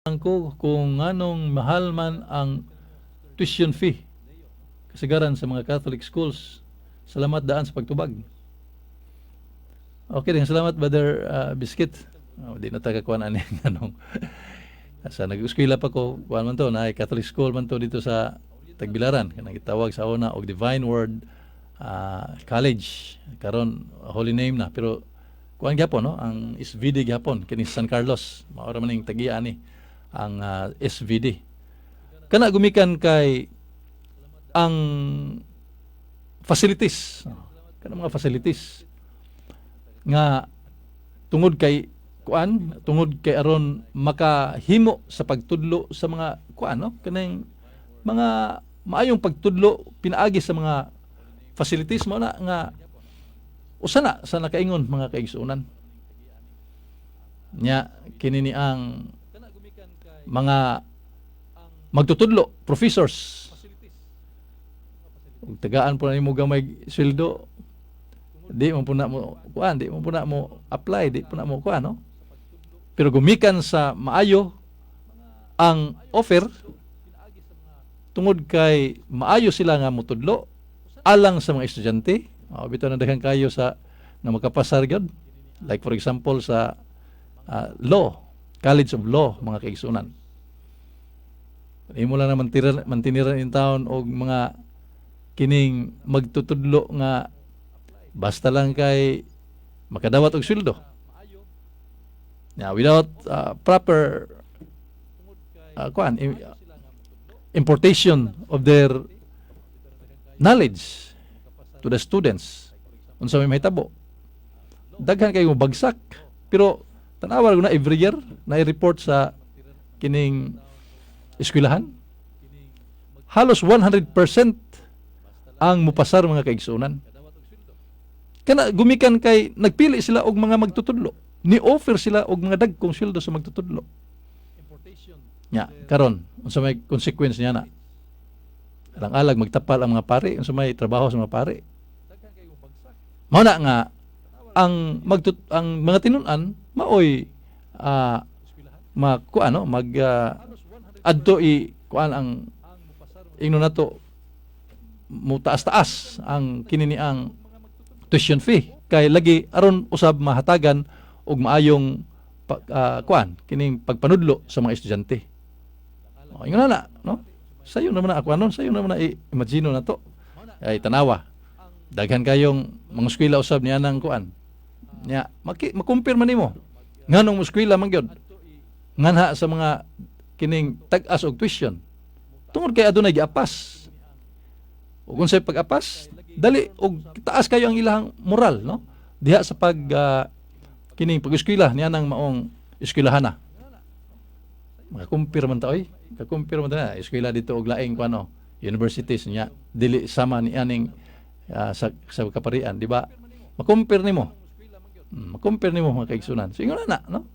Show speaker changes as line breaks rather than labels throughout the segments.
Ko kung nganong mahal man ang tuition fee kasagaran sa mga Catholic schools. Salamat daan sa pagtubag. Okay, din salamat, Brother Biscuit. Oh, di na ta kakuan ani anong sa nag-eskwela pa ko, kuan man to, na Catholic school man to dito sa Tagbilaran, kanang gitawag sa una og Divine Word College. Karon Holy Name na, pero kuan gyapon, no, ang SVD gyapon kini San Carlos. Mao ra man ning tagiya ani ang SVD. Kana gumikan kay ang facilities, kana mga facilities nga tungod kay kuan, tungod kay aron makahimo sa pagtudlo sa mga kuan, no, kaning mga maayong pagtudlo pinaagi sa mga facilities mo na nga usa na sa nakaingon, mga kaigsuonan nya. Kini ni ang mga magtutudlo, professors, ug tagaan po na nimo gamay sweldo, di mo po na mo kuan, di mo po na mo apply, di po na mo kuan, no? Pero gumikan sa maayo ang offer, tungod kay maayo sila nga motudlo alang sa mga estudyante, oh, bitaw na daghan kayo sa nga makapasar gyud. Like for example sa law, College of Law, mga kaigsunan, imo lang na mantiniran in town og mga kining magtutudlo nga basta lang kay makadawat og sweldo. Now, without proper kuan, importation of their knowledge to the students, unsa may mahitabo? Daghan kayo bagsak. Pero tanawa na every year na report sa kining eskwelahan, halos 100% ang mupasar, mga kaigsunan. Kana gumikan kay nagpili sila og mga magtutudlo, ni offer sila og mga dagkong sweldo sa magtutudlo. Nya karon, unsa may consequence niya na? Alang-alag magtapal ang mga pari. Unsa may trabaho sa mga pari? Mao na nga ang mga tinun-an maoy ma kuan, no, mag adto i kuan ang ingno nato, mo taas-taas ang kini ni ang tuition fee kay lagi aron usab mahatagan og maayong kuan, kining pagpanudlo sa mga estudyante. O, ingon na, no? Sayo naman na ako anon, sayo naman na i-imagine na to. Ay tanawa. Daghan kayong mga eskwela usab niya nang kuan. Nya, makumpirma nimo. Nganong eskwela man gyud? Nganha sa mga kining tag-as og tuition. Tungod kay adunay giapas. Ug unsay pag-apas, dali og taas kayo ang ilahang moral, no? Diha sa pag kining pag-eskwela niya nang maong eskwelahan na. Makakumpir man ta oy. Kakumpir man ta na eskwela dito og laing kuano, universities niya dili sama ni aning sa kaparian, di ba? Makumpir nimo. Makumpir nimo, mga kaigsunan. So ingon na, no?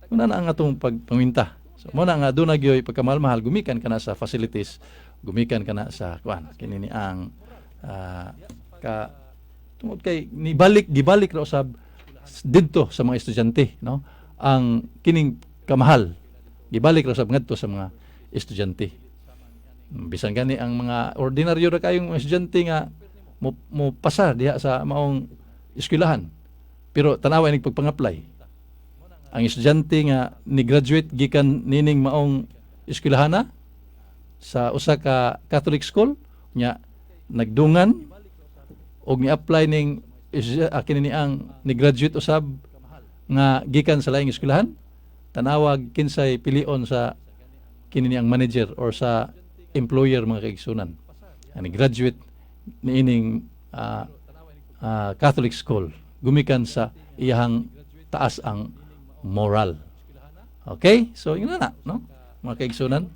Ingon na ang atong pagpaminta. So mo na nga doon na gyoy pagkamahal-mahal gumikan kana sa facilities, gumikan kana sa kuan, kini ni ang ka tungod kay nibalik, gibalik ra usab didto sa mga estudyante, no, ang kining kamahal, gibalik ra usab ngadto sa mga estudyante. Bisan gani ang mga ordinaryo ra kayong mga estudyante nga mo pasar diha sa maong eskwelahan, pero tanawa inig pagpang-apply ang estudyante nga ni graduate gikan nining maong eskwelahan sa usa ka Catholic school nya nagdungan og ni-apply ning kini ni ang ni graduate usab nga gikan sa laing eskwelahan, tanawag kinsay pilion sa kini ni ang manager or sa employer, mga kaigsunan? Ang graduate niining Catholic school gumikan sa iyahang taas ang moral. Okay? So, yun na, no? Mga kaigsunan.